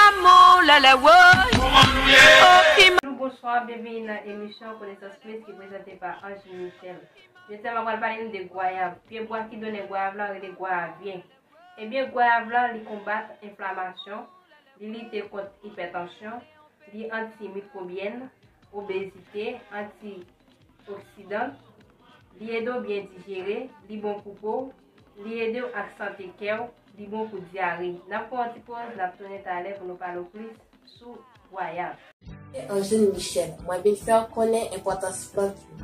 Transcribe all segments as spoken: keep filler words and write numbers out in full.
Amour, la, la, woy. Oh, im- Bonjou, bonswa, byenveni nan emisyon Konesans Plis ki prezante pa Angeline Michel. Jodi a, m ap pral pale nou de gwayav, pye bwa ki donnen gwayav la rele gwayavyen. Ebyen, gwayav la, li konbat enflamasyon, li lite kont ipètansyon, li antimikwobyèn, obezite, antioksidan, li ede w byen dijere, li bon pou po w, li ede w ak sante kè w, li bon pou dyare. N ap pran yon ti poz, n ap tounen talè pou nou pale w plis sou gwayav. Angeline Michel, mwen vin fè w konnen enpòtans plant yo,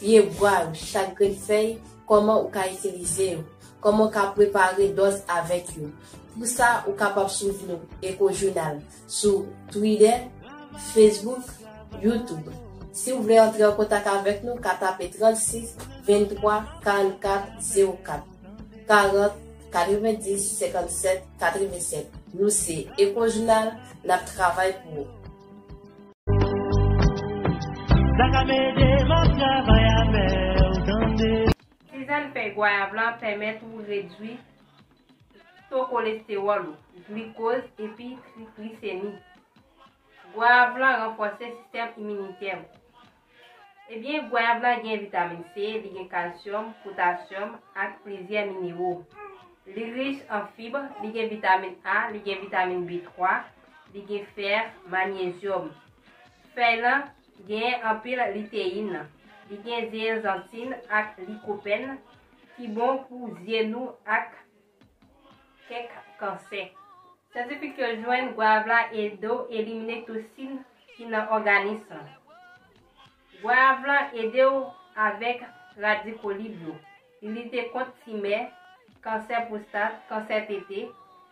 pye bwa yo, chak grenn fèy, kòman ou ka itilize yo, kòman ou ka prepare dòz avèk yo. Pou sa, ou kapab swiv nou Eco Journal sou Twitter, Facebook, YouTube. Si w vle antre an kontak avèk nou, ka tape trannsis venntwa karannkat zewo kat, karant katrevendis senkannsèt katrevennsèt. Nou se Eco Journal, n ap travay pou ou. Sa k ap ede m ap travay avè w, tande. Tizàn fèy gwayav lan pèmèt ou redui to kolestewòl ou, glikoz epi triglisemi. Gwayav lan ranfòse sistèm iminitè w. Ebyen, gwayav lan gen vitamin C, li gen kalsyòm, potasyòm ak plizyè minero. Li rich an fib, li gen vitamin A, li gen vitamin B twa, li gen fè, manyezyòm. Fèy lan genyen anpil liteyin, li gen zeyazantin ak likopèn ki bon pou zye nou ak kèk kansè. Syantifik yo jwenn gwayav la ede w elimine toksin ki nan òganis lan. Gwayav lan ede w avèk radikolib yo. Li lite kont timè, kansè pwostat, kansè tete,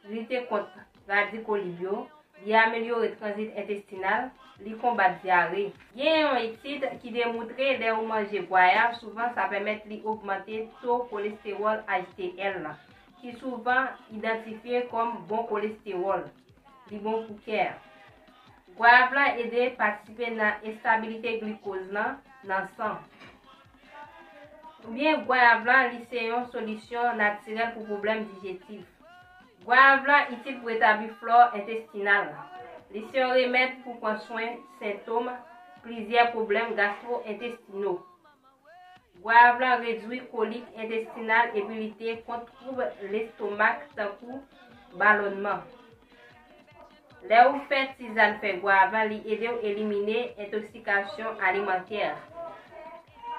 li lite kont radikolib yo, li amelyore tranzit entestinal, li konbat dyare. Gen yon etid ki demoutre lè ou manje gwayav, souvan sa pèmèt li ogmante to kolestewòl H D L lan, ki souvan idantifye kòm bon kolestewòl. Li bon pou kè a. Gwayav lan ede patisipe nan estabilite glikoz lan nan san. Oubyen gwayav lan, li se yon solisyon natirèl pou pwoblèm dijestif. Gwayav lan itil pou retabli flò entestinal. Li se yon remèd pou pran swen sentòm plizyè pwoblèm gastwo-entestino. Gwayav lan redui kolik entestinal epi lite kont twoub lestomak tankou balònman. Lè ou fè tizàn fèy gwayav lan, li ede w elimine entoksikasyon alimantè.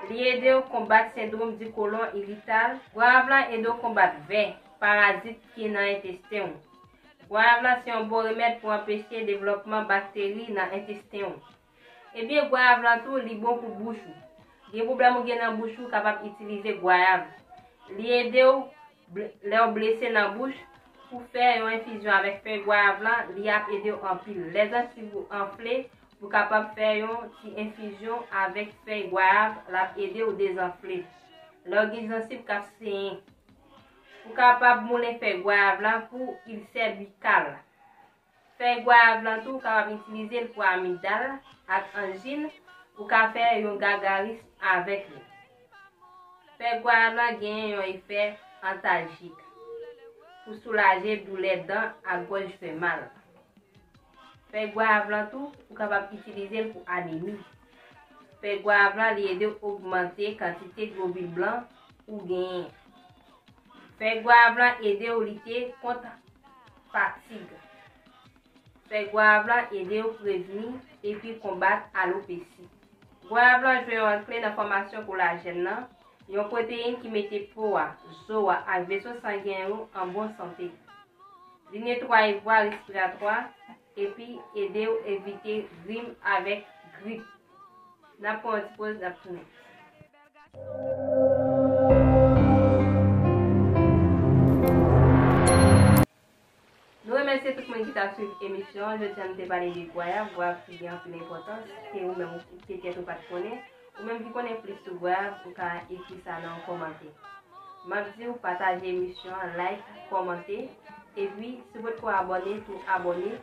Li ede w konbat sendwòm di kolon iritab. Gwayav lan ede w konbat vè, parazit ki nan entesten w. Gwayav lan se yon bon remèd pou anpeche devlòpman bakteri nan entesten w. Ebyen, gwayav lan tou, li bon pou bouch ou. Gen pwoblèm ou gen nan bouch ou, kapab itilize gwayav. Li ede w ble- lè w blese nan bouch, pou fè yon enfizyon avèk fèy gwayav lan, li ap ede w anpil. Lè zansiv ou anfle, ou kapab fè yon ti enfizyon avèk fèy gwayav, l ap ede w dezanfle. Lè w gen zansiv k ap senyen, ou kapab moulen fèy gwayav lan pou ilsè bikal. Fèy gwayav lan tou, ou kapab itilize l pou amigdal ak anjin, ou ka fè yon gagaris avèk li. Fèy gwayav lan genyen yon efè antaljik pou soulaje doulè dan ak gòj fè mal. Fèy gwayav lan tou, ou kapab itilize l pou anemi. Fèy gwayav lan, li ede w ogmante kantite globil blan ou genyen. Fèy gwayav lan ede w lite kont fatig. Fèy gwayav lan ede w prevni epi konbat alopesi. Gwayav lan jwe yon wòl kle nan fòmasyon kolajèn nan, yon pwoteyin ki mete po a, zo a ak veso sangen yo an bon sante. Li netwaye vwa respiratwa epi ede w evite grim avèk grip. N ap pran yon ti poz, n ap tounen. Nou remèsye tout moun ki t ap swiv emisyon an. Jodi a, nou te pale de gwayav, gwayav ki gen anpil enpòtans, ke ou menm ou petèt ou pa t konnen. Ou menm ki konnen plis sou gwayav, ou ka ekri sa nan yon kòmantè. M ap di w pataje emisyon an, like, kòmante, epi si w potko abòne tou, abòne.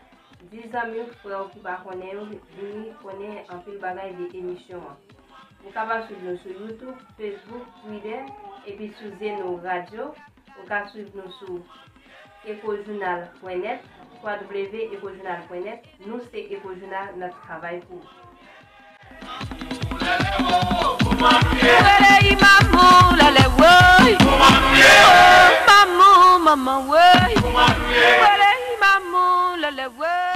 Di zanmi w, frè w ki pa konnen yo vini konnen anpil bagay de emisyon an. Ou kapab swiv nou sou YouTube, Facebook, Twitter, epi sou Zeno Radio. Ou ka swiv nou sou ecojournal point net. w w w ecojournal point net. Nou se Ecojournal, n ap travay pou ou. Wele i maman, lele woy. Maman, maman, woy. Wele i maman, lele woy.